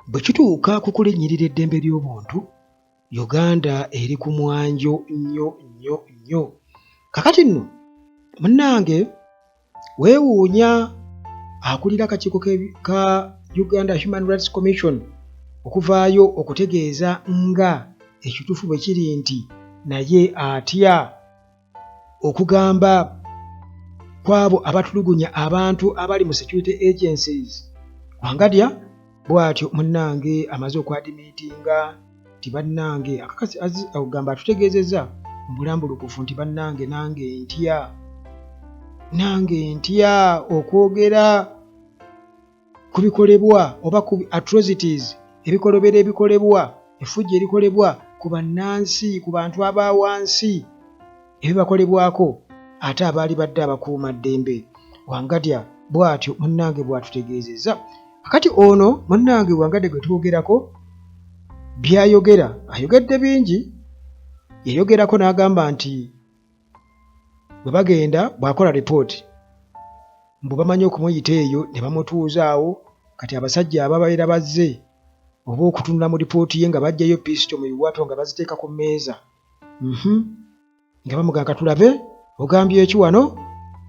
Bwe kituuka ku kulinnyirira eddembe ly'obuntu, Uganda eri ku mwanjo nnyo nnyo nnyo. Kakati nno munnange weewuunya akulira akakiiko ka Uganda Human Rights Commission okuvaayo okutegeeza nga ekituufu bwe kiri nti naye atya okugamba kwabo abatulugunya abantu abali mu security agencies. Wangadya bw'atyo munnange amaze okwadimiitinga nti bannange akakasi ogamba atutegeezezza mu bulambulukufu nti bannange nange ntya nange ntya okwogera ku bikolebwa oba ku atrocities ebikolobero ebikolebwa effujjo erikolebwa ku bannansi ku bantu aba wansi ebibakolebwako ate abaali badde abakuuma ddembe. Wangadya bw'atyo munnange bw'atutegeezezza. Kakati ono munnange Wangadya gwe twogerako by'ayogera ayogedde bingi yayogerako n'agamba nti bwe bagenda bw'akola lipooti mbu bamanyi okumuyita eyo ne bamutuuza awo kati abasajja ababeera bazze oba okutunula mu lipooti ye nga baggyayo pisito mu biwato nga baziteeka ku mmeeza mhm. Nga bamugamba katulabe ogambye eki wano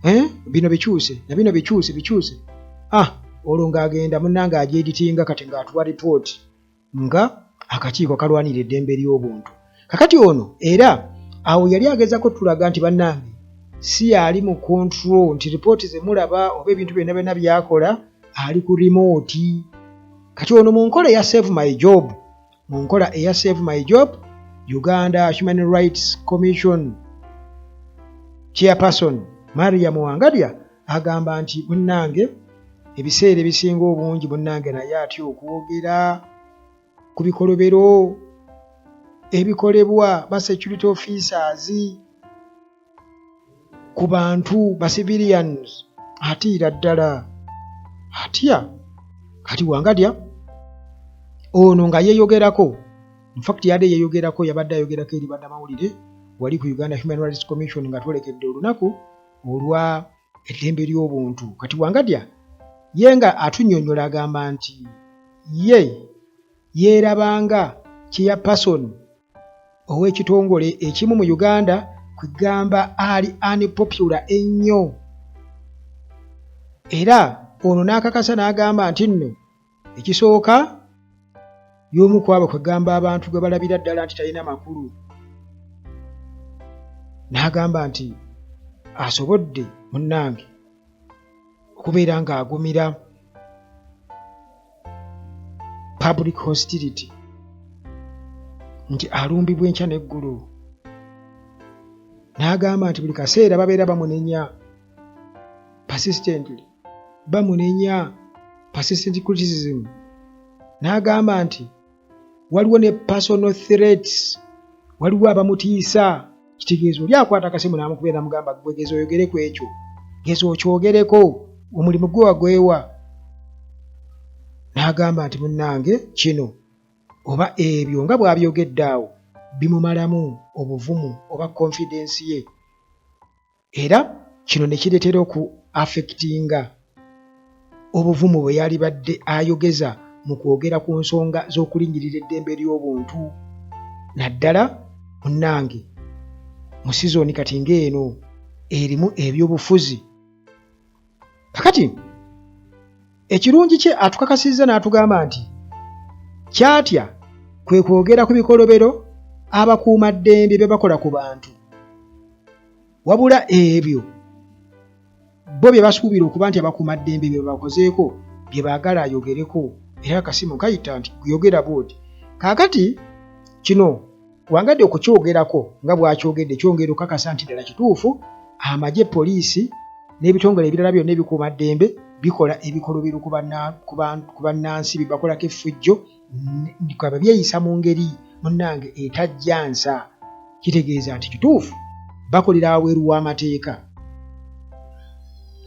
eh? Bino bikyuse na bino bikyuse bikyuse ah olwo ng'agenda munnange agyeditinga kati ng'atuwa lipooti nga akakiiko kalwanira eddembe ly'obuntu. Kakati ono era awo yali agezako tulaga nti bannange si ali mu control nti ripooti ze mulaba oba ebintu byonna byonna byakola ali ku remote. Kati ono mu nkola eya save my job, mu nkola eya save my job, Uganda Human Rights Commission chairperson Mariam Wangadya agamba nti munnange ebiseera ebisinga obungi munnange naye atya okwogera ku bikolobero ebikolebwa ba security officers ku bantu ba civilians atiira ddala atya. Kati Wangadya ono nga yeeyogerako, infact yadde yeeyogerako, yabadde ayogerako eri bannamawulire wali ku Uganda Human Rights Commission nga twolekedde olunaku olwa eddembe ly'obuntu. Kati Wangadya ye nga atunyonyola agamba nti ye yeerabanga chairperson ow'ekitongole ekimu mu Uganda kwegamba ali unpopular ennyo, era ono n'akakasa n'agamba nti nno ekisooka y'omu ku abo kwegamba abantu gwe balabira ddala nti talina makulu, n'agamba nti asobodde munnange okubeera ng'agumira public hostility nti alumbibwa enkya n'eggulo, n'agamba nti buli kaseera babeera bamunenya persistently, bamunenya persistent criticism, n'agamba nti waliwo ne personal threats, waliwo abamutiisa. Kitegeeza oli akwata akasimu n'amukubira n'amugamba gwe geza oyogere ku ekyo, geza okyogereko, omulimu gwe wagwewa. N'agamba nti munnange kino oba ebyo nga bw'abyogedde awo bimumalamu obuvumu oba confidence ye, era kino ne kireetera oku affectinga obuvumu bwe yalibadde ayogeza mu kwogera ku nsonga z'okulinnyirira eddembe ly'obuntu, naddala munnange mu sizoni kati ng'eno erimu ebyobufuzi. Kakati ekirungi kye atukakasizza n'atugamba nti kyatya kwe kwogera ku bikolobero abakuumaddembe bye bakola ku bantu, wabula ebyo bo bye basuubira okuba nti abakuumaddembe bye bakozeeko bye baagala ayogereko, era akasimu kayita nti yogera bw'oti. Kaakati kino Wangadde okukyogerako nga bw'akyogedde kyongera okukakasa nti ddala kituufu amagye, poliisi n'ebitongole ebirala byonna ebikuumaddembe bikola ebikolobero ku bannansi bibakolako effujjo nga byeyisa mu ngeri munnange etajja nsa, kitegeeza nti kituufu bakolera wabweru w'amateeka.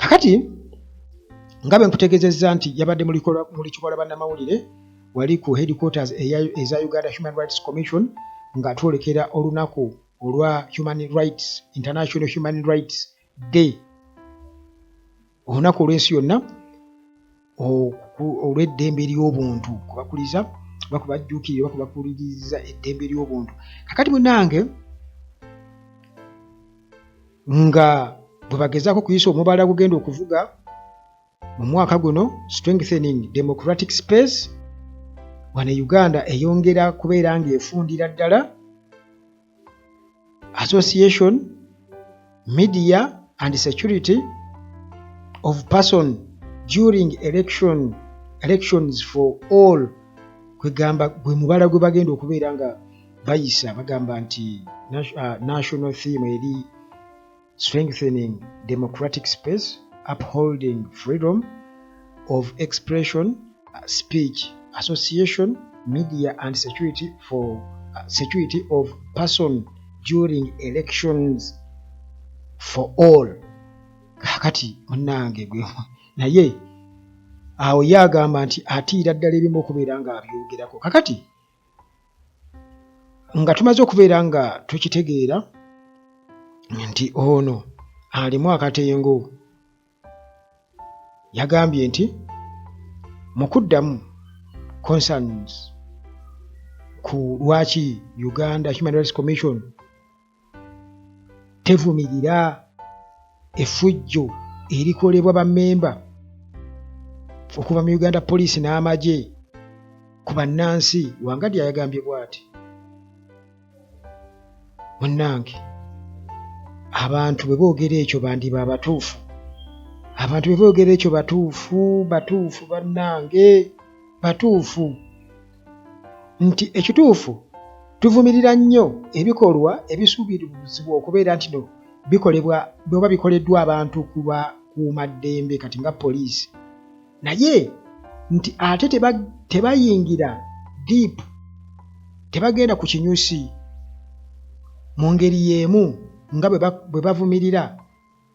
Kakati nga bwe nkutegeezezza nti yabadde mu lukiiko lwa bannamawulire wali ku headquarters eza Uganda Human Rights Commission nga twolekera olunaku olwa Human Rights, International Human Rights Day, olunaku olw'ensi yonna olw'eddembe ly'obuntu, kubakuliza oba kubajjuukirira oba kubakuliriza eddembe ly'obuntu. Kakati munange nga bwe bagezaako okuyisa omubala gugenda okuvuga mu mwaka guno, strengthening democratic space, wano e Uganda eyongera kubeera ng'efundira ddala association, media and security of person during elections for all. Kwegamba gwe mubala gwe bagenda okubeera nga bayisa. Bagamba nti national theme eri strengthening democratic space, upholding freedom of expression, speech, association, media and security of person during elections for all. Kakati munnange gwe naye awo ye agamba nti atiira ddala ebimu okubeera ng'abyogerako. Kakati nga tumaze okubeera nga tukitegeera nti ono alimu akatengo, yagambye nti mu kuddamu concerns ku lwaki Uganda Human Rights Commission tevumirira effujjo erikolebwa bammemba okuva mu Uganda Police n'amagye ku bannansi, Wangadya yagambye bw'ati: "Munnange, abantu bwe boogera ekyo bandiba abatuufu. Abantu bwe boogera ekyo batuufu, batuufu, bannange, batuufu." Nti ekituufu, tuvumirira nnyo ebikolwa ebisuubirizibwa okubeera nti no bikolebwa oba bikoleddwa abantu ku bakuumaddembe, kati nga poliisi, naye nti ate tebayingira deep, tebagenda ku kinyusi. Mu ngeri y'emu nga bwe bavumirira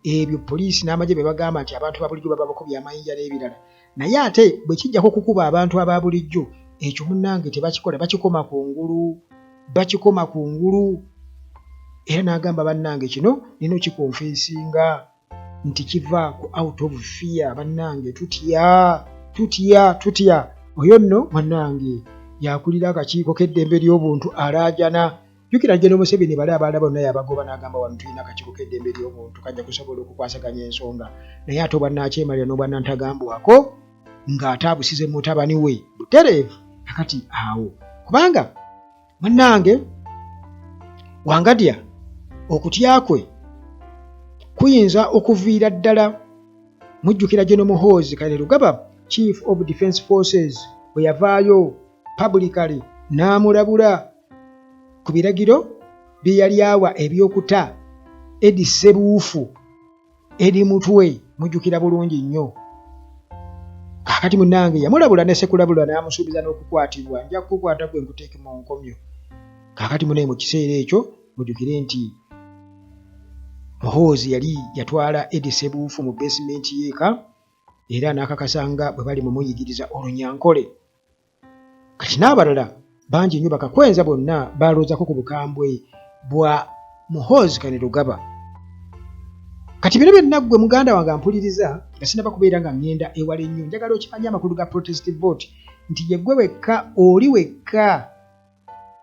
ebyo poliisi n'amagye bye bagamba nti abantu ba bulijjo baba bakubye amayinja n'ebirala, naye ate bwe kijjako okukuba abantu aba bulijjo, ekyo munnange tebakikola, bakikoma ku ngulu, bakikoma ku ngulu. Era n'agamba, "Bannange, kino nina okiconfessinga nti kiva ku out of fear. Bannange, tutya, tutya, tutya." Oyo nno bannange yakulira akakiiko k'eddembe ly'obuntu alaajana. Jjukira General Museveni bali abalala bonna yabagoba n'agamba, "Wano tulina akakiiko k'eddembe ly'obuntu, kajja kusobola okukwasaganya ensonga." Naye ate obwannakyemalira n'obwannantagambwako ng'ate abusize mutabani we butereevu. Kakati awo kubanga munnange Wangadya okutya kwe kuyinza okuviira ddala. Mujjukira General Muhoozi Kainerugaba, Chief of Defence Forces, bwe yavaayo publicly n'amulabula ku biragiro bye yali awa ebyokuta Eddie Ssebuufu eri mutwe. Mujjukira bulungi nnyo. Kaakati munnange yamulabula ne sekulabula n'amusuubiza n'okukwatibwa, "Nja kukukwata gwe nkuteeke mu nkomyo." Kaakati munaye mu kiseera ekyo mujjukire nti Muhoozi yali yatwala Eddie Ssebuufu mu basement y'eka era n'akakasa nga bwe bali mumuyigiriza Olunyankole. Kati n'abalala bangi nnyo bakakwenza bonna balowoozako ku bukambwe bwa Muhoozi Kainerugaba. Kati bino byonna, ggwe muganda wange ampuliriza, nga sinaba kubeera nga ŋŋenda ewala ennyo, njagala okimanye amakulu ga protest vote nti ye ggwe wekka, oli wekka,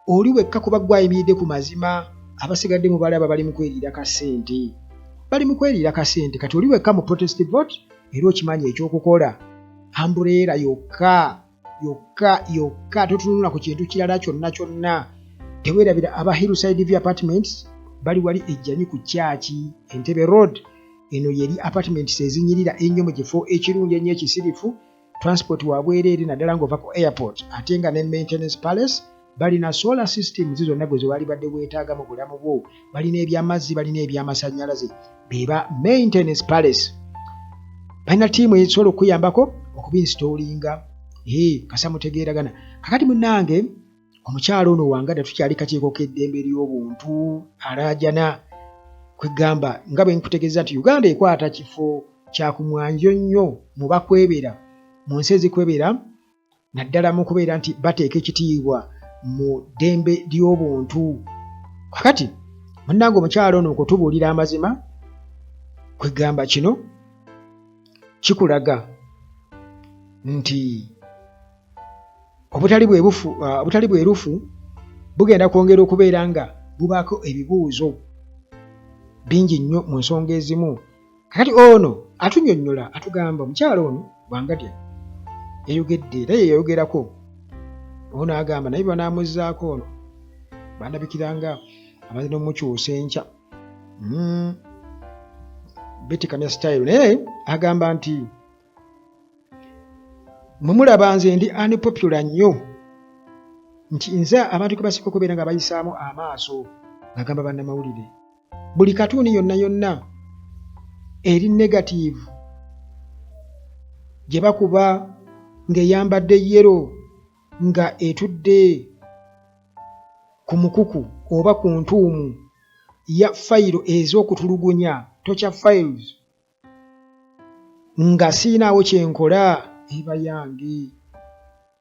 oli wekka, kuba ggwe ayimiridde ku mazima. Abasigadde mubalaba bali mu kweriira kasente, bali mu kweriira kasente. Kati oli wekka mu protest vote era okimanyi ekyokukola, umbrella yokka yokka yokka, totunula ku kintu kirala kyonna kyonna. Teweerabira aba Hillside View Apartments bali wali ejjanyi ku kyaki Entebbe Road. Eno yeri apartments ezinyirira ennyo mu kifo ekirungi ennyo ekisirifu, transport wa bwereere naddala ng'ova ku airport. Ate nga ne Maintenance Palace balina solar systems zonna gwe zewaali badde weetaaga mu bulamu bwo. Balina ebyamazzi, balina ebyamasannyalaze. Beba Maintenance Palace, balina ttiimu esobola okukuyambako okubinstallinga. Ee, kasa mutegeeragana. Kakati munnange omukyalo ono Wangadya, tukyali kakiiko k'eddembe ly'obuntu, alaajana kwegamba nga bwe nkutegeeza nti Uganda ekwata kifo kya ku mwanjo nnyo mu bakwebera mu nsi ezikwebera, naddala mu kubeera nti bateeka ekitiibwa mu ddembe ly'obuntu. Kakati munnange omukyalo ono okutubuulira amazima, kwegamba kino kikulaga. Nti obutali bwebufu obutali bwerufu bugenda kwongera okubeera nga bubaako ebibuuzo bingi nnyo mu nsonga ezimu. Kakati ono atunyonnyola atugamba omukyala ono Bwangadya yayogedde era ye yayogerako ono agamba naye banaamuzzaako ono bandabikira nga amaze n'omukyusa enkya Betty Kamya style naye agamba nti mwe mulaba nze ndi unpopular nnyo nti nze abantu ke basinga okubeera nga bayisaamu amaaso ng'agamba bannamawulire buli katuuni yonna yonna eri negative gye bakuba ng'eyambadde yero nga etudde ku mukuku oba ku ntuumu ya fayiro ez'okutulugunya torture files nga sirinaawo kye nkola eba yange.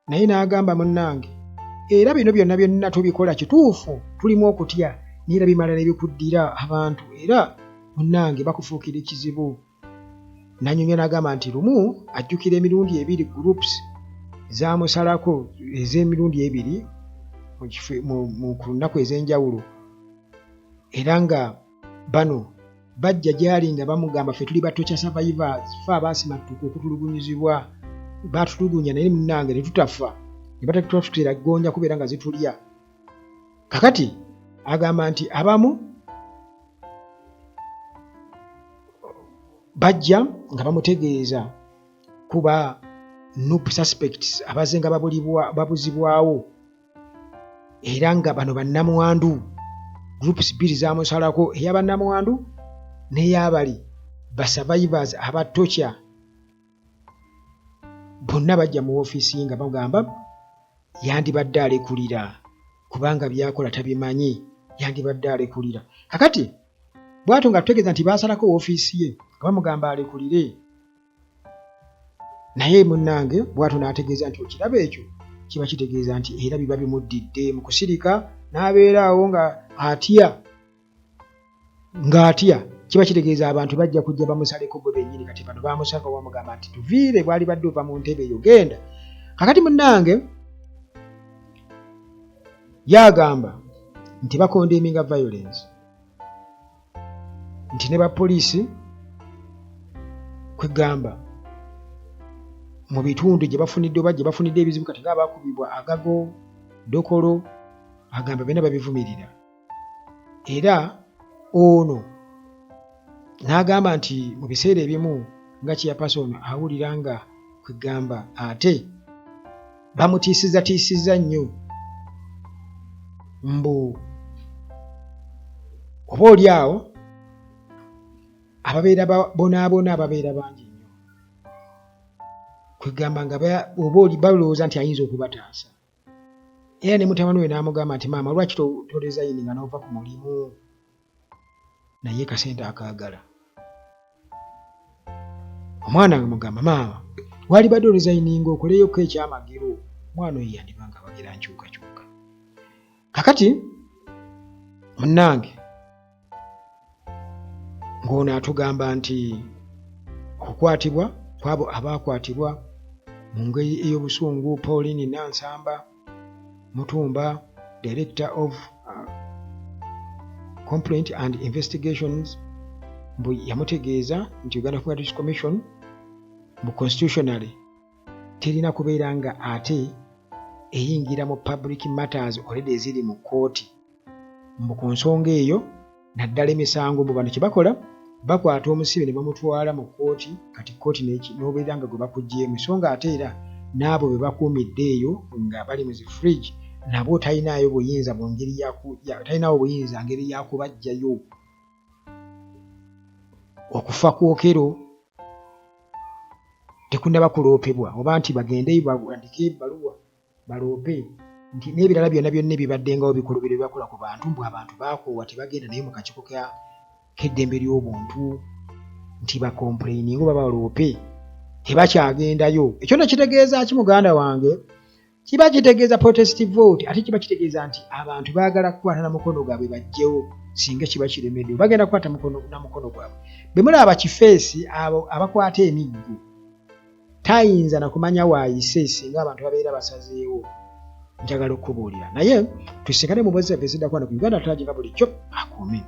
Naye n'agamba munnange era bino byonna byonna tubikola kituufu tulimu okutya naye era bimala ne bikuddira abantu era munnange bakufuukira ekizibu. N'annyonnyola n'agamba nti lumu ajjukira emirundi ebiri groups zaamusalako ez'emirundi ebiri mu ku nnaku ez'enjawulo era nga bano bajja gy'ali nga bamugamba ffe tuli ba torture survivors ffe abaasimattuka okutulugunyizibwa baatulugunya naye munnange ne tutafa ne batatutwatutera ggoonya kubeera nga zitulya. Kakati agamba nti abamu bajja nga bamutegeeza kuba NUP suspects abazze nga babuzibwawo era nga bano bannamwandu groups bbiri zamusalako eya bannamwandu n'eyabali ba survivors aba torture bonna bajja mu woofiisi ye nga bagamba yandibadde alekulira kubanga byakola tabimanyi yandibadde alekulira. Kakati bwatyo nga tutegeeza nti baasalako woofiisi ye nga bamugamba alekulire naye munnange bwatyo n'ategeeza nti okiraba ekyo kiba kitegeeza nti era biba bimuddidde mu kusirika n'abeera awo nga atya ng'atya kiba kitegeeza abantu bajja kujja bamusaleko gwe bennyini. Kati bano bamusaka bamugamba nti tuviire bwali badde ova mu ntebe eyo genda. Kakati munnange yagamba nti bakondeminga violence nti ne bapoliisi kwegamba mu bitundu gye bafunidde oba gye bafunidde ebizibu kati ng'abaakubibwa agago dokolo agamba byonna babivumirira era ono n'agamba nti mu biseera ebimu nga chairperson awulira nga kwegamba ate bamutiisizatiisiza nnyo mbu oba oli awo ababeera bonaabona ababeera bangi nnyo kwegamba nga oba oli balowooza nti ayinza okubataasa era ne mutabani we n'amugamba nti maama lwaki toresigninga n'ova ku mulimu naye kasente akaagala omwana nga mugamba maama walibadde oresigninga okoleyoko ekyamagero omwana oyo yandiba nga awagira nkyukakyuka. Kakati munnange ng'ono atugamba nti okukwatibwa kwabo abaakwatibwa mu ngeri ey'obusungu Pauline Nansamba Mutumba director of complaint and investigations mbu yamutegeeza nti Uganda Human Rights Commission mbu constitutionally terina kubeera nga ate eyingira mu public matters already eziri mu kkooti mbu ku nsonga eyo naddala emisango mbu bano kye bakola bakwata omusibe ne bamutwala mu kkooti kati kkooti n'obeera nga gwe bakuggyeemu so nga ate era n'abo be bakuumidde eyo nga bali mu zi fridge nabo talinaayo buyinza mu ngeri talinaawo buyinza ngeri ya kubaggyayo. Okufa kw'Okello tekunnaba kuloopebwa oba nti bagendeyo bawandiike ebbaluwa baloope nti n'ebirala byonna byonna ebibaddengawo bikolobero bye bakola ku bantu mbu abantu baakoowa tebagenda naye mu kakiiko k'eddembe ly'obuntu nti bakompuleyininge oba baloope tebakyagendayo. Ekyo nno kitegeeza ki muganda wange? Kiba kitegeeza protest vote ate kiba kitegeeza nti abantu baagala kukwata na mukono gwabwe baggyewo singa kiba kiremedde bagenda kukwata na mukono gwabwe. Bwe mulaba bakifeesi abo abakwata emiggo Tayinza na kumanya waayise singa abantu babeera basazeewo. Njagala okukubuulira naye tusinkane mu mboozi zaffe eziddako wano ku Uganda At Large nga bulijjo. Akuume.